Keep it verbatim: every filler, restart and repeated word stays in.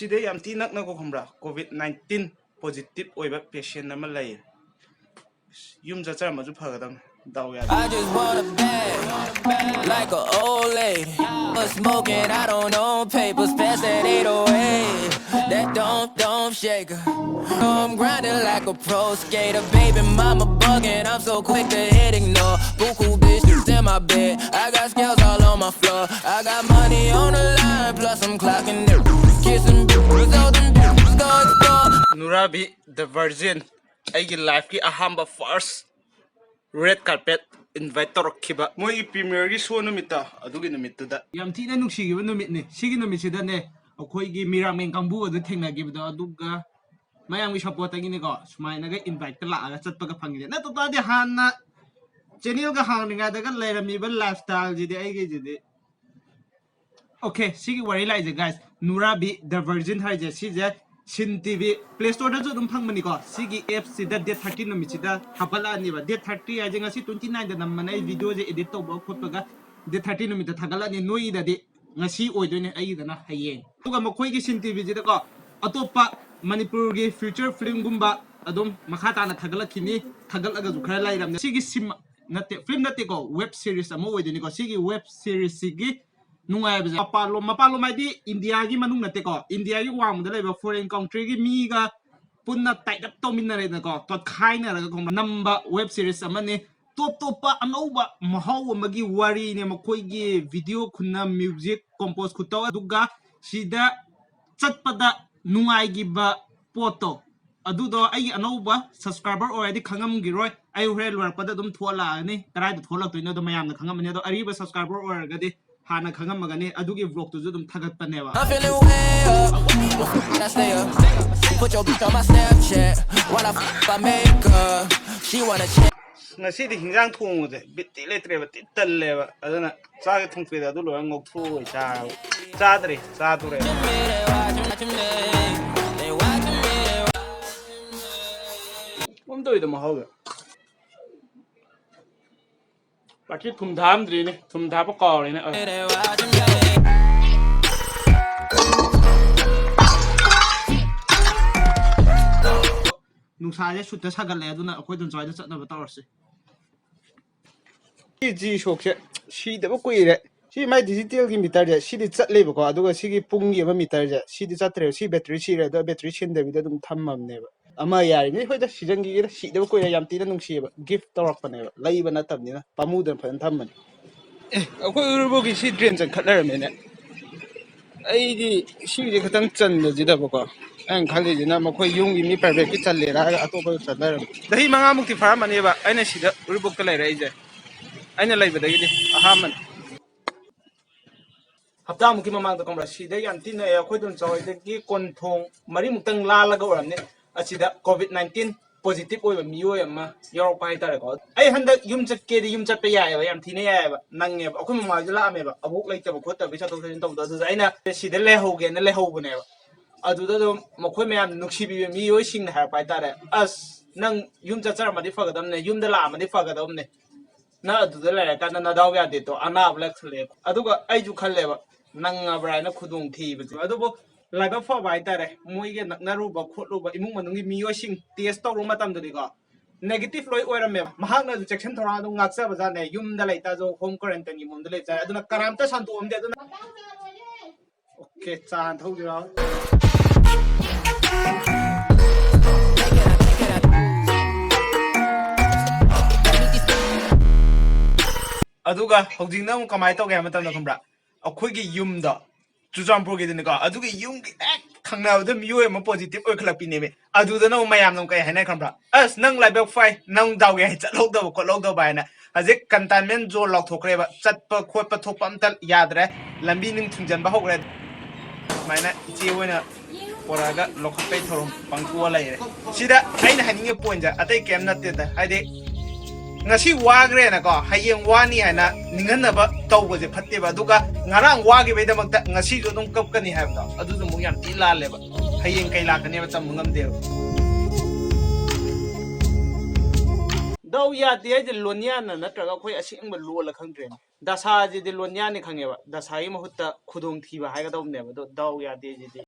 ꯁꯤꯗ ꯌꯥꯝ ꯊꯤ ꯅꯛꯅꯀꯣ, ꯈꯪꯕ꯭ꯔꯥ, ꯀꯣꯚꯤꯗ ꯅꯥꯏꯟꯇꯤꯟ ꯄꯣꯖꯤꯇꯤꯚ ꯑꯣꯏꯕ ꯄꯦꯁꯦꯟ ꯑꯃ ꯂꯩ꯫ ꯌꯨꯝ ꯆꯠꯆꯔꯝꯃꯁꯨ ꯐꯒꯗꯕꯅꯤ, ꯗꯥꯎ ꯌꯥꯗꯦ꯫ I just want a bag, like a old lady. But smoking, I don't own papers, pass that eight oh eight. That don't, don't shake her. I'm grinding like a pro skater. Baby mama bugging, I'm so quick to hit ignore. Buku bitches in my bed. I got scales all on my floor. I got money on the line, plus I'm clocking them. Kissing bitches, holding bitches, go explore. ꯅꯨꯔꯥꯕꯤ the virgin, ꯑꯩꯒꯤ ꯂꯥꯏꯐꯀꯤ ꯑꯍꯥꯟꯕ first red carpet invite ꯇꯧꯔꯛꯈꯤꯕ, ꯃꯣꯏꯒꯤ ꯄ꯭ꯔꯤꯃꯤꯌꯔꯒꯤ ꯁꯣ ꯅꯨꯃꯤꯠꯇꯣ, ꯑꯗꯨꯒꯤ ꯅꯨꯃꯤꯠꯇꯨꯗ꯫ ꯌꯥꯝ ꯊꯤꯅ ꯅꯨꯡꯁꯤꯈꯤꯕ ꯅꯨꯃꯤꯠꯅꯤ꯫ ꯁꯤꯒꯤ ꯅꯨꯃꯤꯠꯁꯤꯗꯅꯦ ꯑꯩꯈꯣꯏꯒꯤ ꯃꯤꯔꯥꯡꯃꯦꯟ ꯀꯥꯡꯕꯨ ꯑꯗꯨ ꯊꯦꯡꯅꯈꯤꯕꯗꯣ, ꯑꯗꯨꯒ ꯃꯌꯥꯝꯒꯤ ꯁꯞꯄꯣꯔꯠꯇꯒꯤꯅꯤꯀꯣ, ꯁꯨꯃꯥꯏꯅꯒ ꯏꯟꯚꯥꯏꯠꯀ ꯂꯥꯛꯑꯒ ꯆꯠꯄꯒ ꯐꯪꯉꯤꯁꯦ꯫ ꯅꯠꯇ ꯇꯥꯔꯗꯤ ꯍꯥꯟꯅ ꯆꯦꯅꯦꯜꯒ ꯍꯥꯡꯗ꯭ꯔꯤꯉꯩꯗꯒ ꯂꯩꯔꯝꯃꯤꯕ ꯂꯥꯏꯐ ꯁ꯭ꯇꯥꯏꯜꯁꯤꯗꯤ ꯑꯩꯒꯤꯁꯤꯗꯤ꯫ ꯑꯣꯀꯦ, ꯁꯤꯒꯤ ꯋꯥꯔꯤ ꯂꯥꯛꯏꯁꯦ, ꯒꯥꯏꯁ, ꯅꯨꯔꯥꯕꯤ ꯗ ꯚꯔꯖꯤꯟ ꯍꯥꯏꯁꯦ, ꯁꯤꯁꯦ ꯁꯤꯟ ꯇꯤ ꯚꯤ ꯄ꯭ꯂꯦ ꯁ꯭ꯇꯣꯔꯗꯁꯨ ꯑꯗꯨꯝ ꯐꯪꯕꯅꯤꯀꯣ꯫ ꯁꯤꯒꯤ ꯑꯦꯞꯁꯤꯗ ꯗꯦꯠ ꯊꯥꯔꯇꯤ ꯅꯨꯃꯤꯠꯁꯤꯗ ꯍꯥꯞꯀꯠꯂꯛꯑꯅꯤꯕ꯫ ꯗꯦꯠ ꯊꯥꯔꯇꯤ ꯍꯥꯏꯁꯦ ꯉꯁꯤ ꯇ꯭ꯋꯦꯟꯇꯤ ꯅꯥꯏꯟꯗ ꯅꯝꯕꯅꯦ ꯑꯩ ꯚꯤꯗꯤꯑꯣꯁꯦ ꯏꯗꯤꯠ ꯇꯧꯕ ꯈꯣꯠꯄꯒ꯫ ꯗꯦꯠ ꯊꯥꯔꯇꯤ ꯅꯨꯃꯤꯠꯇ ꯊꯥꯒꯠꯂꯛꯑꯅꯤ꯫ ꯅꯣꯏꯒꯤꯗꯗꯤ ꯉꯁꯤ ꯑꯣꯏꯗꯣꯏꯅꯦ, ꯑꯩꯒꯤꯗꯅ ꯍꯌꯦꯡ꯫ ꯑꯗꯨꯒ ꯃꯈꯣꯏꯒꯤ ꯁꯤꯟ ꯇꯤ ꯚꯤꯁꯤꯗꯀꯣ ꯑꯇꯣꯞꯄ ꯃꯅꯤꯄꯨꯔꯒꯤ ꯐꯤꯆꯔ ꯐꯤꯂꯝꯒꯨꯝꯕ ꯑꯗꯨꯝ ꯃꯈꯥ ꯇꯥꯅ ꯊꯥꯒꯠꯂꯛꯈꯤꯅꯤ꯫ ꯊꯥꯒꯠꯂꯒꯁꯨ ꯈꯔ ꯂꯩꯔꯝꯅꯦ꯫ ꯁꯤꯒꯤ ꯁꯤꯝ ꯅꯠꯇꯦ, ꯐꯤꯂꯝ ꯅꯠꯇꯦꯀꯣ, ꯋꯦꯕ ꯁꯤꯔꯤꯁ ꯑꯃ ꯑꯣꯏꯗꯣꯏꯅꯤꯀꯣ꯫ ꯁꯤꯒꯤ ꯋꯦꯕ ꯁꯤꯔꯤꯁꯁꯤꯒꯤ ꯅꯨꯡꯉꯥꯏꯕꯁꯦ ꯃꯄꯥꯟꯂꯣꯝ, ꯃꯄꯥꯟꯂꯣꯝ ꯍꯥꯏꯗꯤ ꯏꯟꯗꯤꯌꯥꯒꯤ ꯃꯅꯨꯡ ꯅꯠꯇꯦꯀꯣ, ꯏꯟꯗꯤꯌꯥꯒꯤ ꯋꯥꯡꯃꯗ ꯂꯩꯕ ꯐꯣꯔꯦꯟ ꯀꯟꯇ꯭ꯔꯤꯒꯤ ꯃꯤꯒ ꯄꯨꯟꯅ ꯇꯥꯏꯠ ꯑꯞ ꯇꯧꯃꯤꯟꯅꯔꯦꯗꯅꯀꯣ, ꯇꯣꯠꯈꯥꯏꯅꯔꯒ ꯈꯪꯕ꯭ꯔꯥ, ꯅꯝꯕ ꯋꯦꯕ ꯁꯤꯔꯤꯁ ꯑꯃꯅꯤ꯫ ꯇꯣꯞ ꯇꯣꯞꯄ ꯑꯅꯧꯕ ꯃꯍꯥꯎ ꯑꯃꯒꯤ ꯋꯥꯔꯤꯅꯦ꯫ ꯃꯈꯣꯏꯒꯤ ꯚꯤꯗꯤꯑꯣ ꯈꯨꯟꯅ, ꯃ꯭ꯌꯨꯖꯤꯛ ꯀꯣꯝꯄꯣꯖ ꯈꯨꯇꯧ, ꯑꯗꯨꯒ ꯁꯤꯗ ꯆꯠꯄꯗ ꯅꯨꯡꯉꯥꯏꯈꯤꯕ ꯄꯣꯠꯇꯣ, ꯑꯗꯨꯗꯣ ꯑꯩꯒꯤ ꯑꯅꯧꯕ ꯁꯕꯁꯀ꯭ꯔꯥꯏꯕꯔ ꯑꯣꯏꯔꯗꯤ ꯈꯪꯉꯝꯈꯤꯔꯣꯏ꯫ ꯑꯩ ꯍꯣꯔꯦꯟ ꯂꯣꯏꯔꯛꯄꯗ ꯑꯗꯨꯝ ꯊꯣꯛꯂꯛꯑꯅꯤ, ꯀꯗꯥꯏꯗ ꯊꯣꯛꯂꯛꯇꯣꯏꯅꯣꯗꯣ ꯃꯌꯥꯝꯅ ꯈꯪꯉꯝꯃꯅꯤ꯫ ꯑꯗꯣ ꯑꯔꯤꯕ ꯁꯕꯁꯀ꯭ꯔꯥꯏꯕꯔ ꯑꯣꯏꯔꯒꯗꯤ ꯍꯥꯟꯅ ꯈꯪꯉꯝꯃꯒꯅꯤ꯫ ꯑꯗꯨꯒꯤ ꯕ꯭ꯂꯣꯒꯇꯨꯁꯨ ꯑꯗꯨꯝ ꯊꯥꯒꯠꯄꯅꯦꯕ꯫ I'm feeling way up. I stay up. Put your bitch on my Snapchat while I f- my makeup. She wanna check. ꯉꯁꯤꯗꯤ ꯍꯤꯟꯖꯥꯡ ꯊꯣꯡꯕꯁꯦ ꯕꯤꯠꯇꯤ ꯂꯩꯇ꯭ꯔꯦꯕ, ꯇꯤ ꯇꯜꯂꯦꯕ꯫ ꯑꯗꯨꯅ ꯆꯥꯒꯦ ꯊꯣꯡꯄꯤꯗ ꯑꯗꯨ ꯂꯣꯏꯔꯒ ꯉꯧꯊꯣꯛꯑꯣꯏ ꯆꯥꯔꯕ꯫ ꯆꯥꯗ꯭ꯔꯤ, ꯆꯥꯗꯣꯔꯦ꯫ They watching me, they watching me. ꯀꯝ ꯇꯧꯔꯤꯗ ꯃꯍꯥꯎꯗ꯫ ꯄꯥꯔꯇꯤ ꯊꯨꯝ ꯊꯥꯛꯑꯝꯗ꯭ꯔꯤꯅꯦ, ꯊꯨꯝ ꯊꯥꯛꯄ ꯀꯥꯎꯔꯦꯅꯦ꯫ ꯑ꯫ They watching me. ꯅꯨꯡꯁꯥꯁꯦ ꯁꯨꯠꯇ ꯁꯥꯒꯠꯂꯛꯑꯦ, ꯑꯗꯨꯅ ꯑꯩꯈꯣꯏ ꯑꯗꯨꯝ ꯁ꯭ꯋꯥꯏꯗ ꯆꯠꯅꯕ ꯇꯧꯔꯁꯤ꯫ ꯁꯤ ꯖꯤ ꯁꯣꯛꯁꯦ ꯁꯤꯗꯕ ꯀꯨꯏꯔꯦ꯫ ꯁꯤ ꯃꯥꯏ ꯗꯤꯖꯤꯇꯦꯜꯒꯤ ꯃꯤꯇꯔꯁꯦ ꯁꯤꯗꯤ ꯆꯠꯂꯦꯕꯀꯣ, ꯑꯗꯨꯒ ꯁꯤꯒꯤ ꯄꯨꯡꯒꯤ ꯑꯃ ꯃꯤꯇꯔꯁꯦ ꯁꯤꯗꯤ ꯆꯠꯇ꯭ꯔꯦꯕ꯫ ꯁꯤ ꯕꯦꯇ꯭ꯔꯤ ꯁꯤꯔꯦ, ꯑꯗꯣ ꯕꯦꯇ꯭ꯔꯤ ꯁꯤꯟꯗꯕꯤꯗ ꯑꯗꯨꯝ ꯊꯝꯃꯕꯅꯦꯕ꯫ ꯑꯃ ꯌꯥꯔꯤꯉꯩ ꯍꯣꯏꯗ ꯁꯤꯖꯟꯈꯤꯒꯦꯗ, ꯁꯤꯗꯕ ꯀꯨꯏꯔꯦ꯫ ꯌꯥꯝ ꯊꯤꯅ ꯅꯨꯡꯁꯤꯌꯦꯕ, ꯒꯤꯐ ꯇꯧꯔꯛꯄꯅꯦꯕ, ꯂꯩꯕ ꯅꯠꯇꯕꯅꯤꯅ ꯄꯥꯝꯃꯨꯗꯅ ꯐꯖꯅ ꯊꯝꯕꯅꯤ꯫ ꯑꯦ, ꯑꯩꯈꯣꯏ ꯎꯔꯤꯄꯣꯛꯀꯤ ꯁꯤ ꯗ꯭ꯔꯦꯟ ꯆꯟꯈꯠ ꯂꯩꯔꯝꯃꯦꯅꯦ꯫ ꯑꯩꯗꯤ ꯁꯤꯒꯤꯁꯦ ꯈꯤꯇꯪ ꯆꯟꯕꯁꯤꯗꯕꯀꯣ, ꯑꯩꯅ ꯈꯜꯂꯤꯁꯤꯅ ꯃꯈꯣꯏ ꯌꯨꯝꯒꯤ ꯃꯤ ꯄ꯭ꯔꯥꯏꯚꯦꯠꯀꯤ ꯆꯜꯂꯦꯅ ꯍꯥꯏꯔꯒ ꯑꯇꯣꯞꯄꯗ ꯆꯟ ꯂꯩꯔꯝꯃꯦ꯫ ꯆꯍꯤ ꯃꯉꯥꯃꯨꯛꯇꯤ ꯐꯥꯔꯝꯃꯅꯦꯕ ꯑꯩꯅ ꯁꯤꯗ ꯎꯔꯤꯄꯣꯛꯇ ꯂꯩꯔꯛꯏꯁꯦ꯫ ꯑꯩꯅ ꯂꯩꯕꯗꯒꯤꯗꯤ ꯑꯍꯥꯟꯕꯅꯤ꯫ ꯍꯞꯇꯥꯃꯨꯛꯀꯤ ꯃꯃꯥꯡꯗ ꯈꯪꯕ꯭ꯔꯥ, ꯁꯤꯗ ꯌꯥꯝ ꯊꯤꯅ ꯑꯩꯈꯣꯏ ꯑꯗꯨꯝ ꯆꯥꯎꯔꯤꯗꯒꯤ ꯀꯣꯟꯊꯣꯡ ꯃꯔꯤꯃꯨꯛꯇꯪ ꯂꯥꯜꯂꯒ ꯑꯣꯏꯔꯝꯅꯤ, ꯑꯁꯤꯗ ꯀꯣꯚꯤꯗ ꯅꯥꯏꯟꯇꯤꯟ ꯄꯣꯖꯤꯇꯤꯚ ꯑꯣꯏꯕ ꯃꯤꯑꯣꯏ ꯑꯃ ꯌꯥꯎꯔꯛꯄ ꯍꯥꯏꯇꯥꯔꯦꯀꯣ꯫ ꯑꯩ ꯍꯟꯗꯛ ꯌꯨꯝ ꯆꯠꯀꯦꯗꯤ ꯌꯨꯝ ꯆꯠꯄ ꯌꯥꯏꯑꯕ, ꯌꯥꯝ ꯊꯤꯅ ꯌꯥꯏꯑꯕ, ꯅꯪꯉꯦꯕ꯫ ꯑꯩꯈꯣꯏ ꯃꯃꯥꯁꯨ ꯂꯥꯛꯑꯝꯃꯦꯕ, ꯑꯕꯣꯛ ꯂꯩꯇꯕ ꯈꯣꯠꯇꯕꯒꯤ ꯆꯠꯊꯣꯛ ꯆꯠꯁꯤꯟ ꯇꯧꯕꯗꯣ, ꯑꯗꯨꯗ ꯑꯩꯅ ꯁꯤꯗ ꯂꯩꯍꯧꯒꯦꯅ ꯂꯩꯍꯧꯕꯅꯦꯕ꯫ ꯑꯗꯨꯗ ꯑꯗꯨꯝ ꯃꯈꯣꯏ ꯃꯌꯥꯝ ꯅꯨꯡꯁꯤꯕꯤꯕ ꯃꯤꯑꯣꯏꯁꯤꯡꯅ ꯍꯥꯏꯔꯛꯄ ꯍꯥꯏꯇꯥꯔꯦ, "ꯑꯁ, ꯅꯪ ꯌꯨꯝ ꯆꯠꯆꯔꯝꯃꯗꯤ ꯐꯒꯗꯕꯅꯦ, ꯌꯨꯝꯗ ꯂꯥꯛꯑꯝꯃꯗꯤ ꯐꯒꯗꯕꯅꯦ, ꯅꯪ ꯑꯗꯨꯗ ꯂꯩꯔꯀꯥꯟꯗ ꯅꯗꯥꯎ ꯌꯥꯗꯦꯗꯣ, ꯑꯅꯥꯕ ꯂꯩꯈꯠꯂꯛꯑꯦ"꯫ ꯑꯗꯨꯒ ꯑꯩꯁꯨ ꯈꯜꯂꯦꯕ, ꯅꯪꯉꯕ꯭ꯔꯥ ꯍꯥꯏꯅ ꯈꯨꯗꯣꯡ ꯊꯤꯕꯁꯦ꯫ ꯑꯗꯨꯕꯨ ꯂꯥꯏꯕꯛ ꯐꯕ ꯍꯥꯏꯇꯥꯔꯦ, ꯃꯣꯏꯒꯤ ꯅꯛꯅꯔꯨꯕ ꯈꯣꯠꯂꯨꯕ ꯏꯃꯨꯡ ꯃꯅꯨꯡꯒꯤ ꯃꯤꯑꯣꯏꯁꯤꯡ ꯇꯦꯁ ꯇꯧꯔꯨꯕ ꯃꯇꯝꯗꯗꯤꯀꯣ, ꯅꯦꯒꯦꯇꯤꯚ ꯂꯣꯏ ꯑꯣꯏꯔꯝꯃꯦꯕ꯫ ꯃꯍꯥꯛꯅꯁꯨ ꯆꯦꯛꯁꯤꯟ ꯊꯧꯔꯥꯡ ꯑꯗꯨꯝ ꯉꯥꯛꯆꯕꯖꯥꯠꯅꯦ, ꯌꯨꯝꯗ ꯂꯩꯇꯥꯔꯁꯨ ꯍꯣꯝ ꯀ꯭ꯋꯥꯔꯦꯟꯇꯥꯏꯟꯒꯤ ꯃꯑꯣꯡꯗ ꯂꯩꯇꯥꯔꯦ꯫ ꯑꯗꯨꯅ ꯀꯅꯥꯝꯇ ꯁꯟꯗꯣꯛꯑꯝꯗꯦ꯫ ꯑꯗꯨꯅ ꯑꯣꯀꯦ, ꯆꯥ ꯍꯥꯟꯅ ꯊꯛꯎꯁꯤꯔꯣ? ꯑꯗꯨꯒ ꯍꯧꯖꯤꯛꯅ ꯑꯃꯨꯛ ꯀꯃꯥꯏꯅ ꯇꯧꯒꯦ ꯍꯥꯏꯕ ꯃꯇꯝꯗ, ꯈꯪꯕ꯭ꯔꯥ, ꯑꯩꯈꯣꯏꯒꯤ ꯌꯨꯝꯗꯣ, ꯆꯨꯔꯆꯥꯟꯄꯨꯔꯒꯤꯗꯨꯅꯤꯀꯣ, ꯑꯗꯨꯒꯤ ꯌꯨꯝꯒꯤ ꯍꯦꯛ ꯊꯪꯅꯕꯗ ꯃꯤꯑꯣꯏ ꯑꯃ ꯄꯣꯖꯤꯇꯤꯚ ꯑꯣꯏꯈꯠꯂꯛꯄꯤꯅꯦꯃꯤ꯫ ꯑꯗꯨꯗꯅ ꯑꯃꯨꯛ ꯃꯌꯥꯝꯅ ꯑꯃꯨꯛ ꯀꯩ ꯍꯥꯏꯅꯩ ꯈꯪꯕ꯭ꯔꯥ? "ꯑꯁ, ꯅꯪ ꯂꯥꯏꯕꯛ ꯐꯩ, ꯅꯪ ꯗꯥꯎ ꯌꯥꯏ, ꯆꯠꯍꯧꯗꯕ ꯈꯣꯠꯍꯧꯗꯕ" ꯍꯥꯏꯅ꯫ ꯍꯧꯖꯤꯛ ꯀꯟꯇꯦꯟꯃꯦꯟ ꯖꯣꯟ ꯂꯥꯎꯊꯣꯛꯈ꯭ꯔꯦꯕ, ꯆꯠꯄ ꯈꯣꯠꯄ ꯊꯣꯛꯄ ꯑꯝꯇ ꯌꯥꯗ꯭ꯔꯦ, ꯂꯝꯕꯤ ꯅꯨꯡ ꯊꯤꯡꯖꯤꯟꯕ ꯍꯧꯈ꯭ꯔꯦ꯫ ꯁꯨꯃꯥꯏꯅ ꯏꯆꯦ ꯍꯣꯏꯅ ꯄꯣꯔꯛꯑꯒ ꯂꯧꯈꯠꯄꯩ ꯊꯧꯔꯝ ꯄꯥꯡꯊꯣꯛꯑ ꯂꯩꯔꯦ꯫ ꯁꯤꯗ ꯑꯩꯅ ꯍꯥꯏꯅꯤꯡꯉꯤ ꯄꯣꯏꯟꯁꯦ ꯑꯇꯩ ꯀꯩꯝ ꯅꯠꯇꯦꯗ, ꯍꯥꯏꯗꯤ ꯉꯁꯤ ꯋꯥꯈ꯭ꯔꯦꯅꯀꯣ, ꯍꯌꯦꯡ ꯋꯥꯅꯤ ꯍꯥꯏꯅ ꯅꯤꯡꯍꯟꯅꯕ ꯇꯧꯕꯁꯦ ꯐꯠꯇꯦꯕ꯫ ꯑꯗꯨꯒ ꯉꯔꯥꯡ ꯋꯥꯈꯤꯕꯩꯗꯃꯛꯇ ꯉꯁꯤꯁꯨ ꯑꯗꯨꯝ ꯀꯞꯀꯅꯤ ꯍꯥꯏꯕꯗꯣ, ꯑꯗꯨꯁꯨ ꯑꯃꯨꯛ ꯌꯥꯝ ꯊꯤ ꯂꯥꯜꯂꯦꯕ꯫ ꯍꯌꯦꯡ ꯀꯩ ꯂꯥꯛꯀꯅꯦꯕ ꯇꯝꯕ ꯉꯝꯗꯦꯕ꯫ ꯗꯥꯎ ꯌꯥꯗꯦ ꯍꯥꯏꯁꯦ ꯂꯣꯟꯌꯥꯟꯅ ꯅꯠꯇ꯭ꯔꯒ ꯑꯩꯈꯣꯏ ꯑꯁꯦꯡꯕ ꯂꯣꯜꯂ ꯈꯪꯗ꯭ꯔꯦꯅꯦ꯫ ꯗꯁꯥꯁꯤꯗꯤ ꯂꯣꯟꯌꯥꯟꯅꯤ ꯈꯪꯉꯦꯕ, ꯗꯁꯥꯒꯤ ꯃꯍꯨꯠꯇ ꯈꯨꯗꯣꯡꯊꯤꯕ ꯍꯥꯏꯒꯗꯧꯕꯅꯦꯕ꯫ ꯑꯗꯣ ꯗꯥꯎ ꯌꯥꯗꯦ ꯁꯤꯗꯤ꯫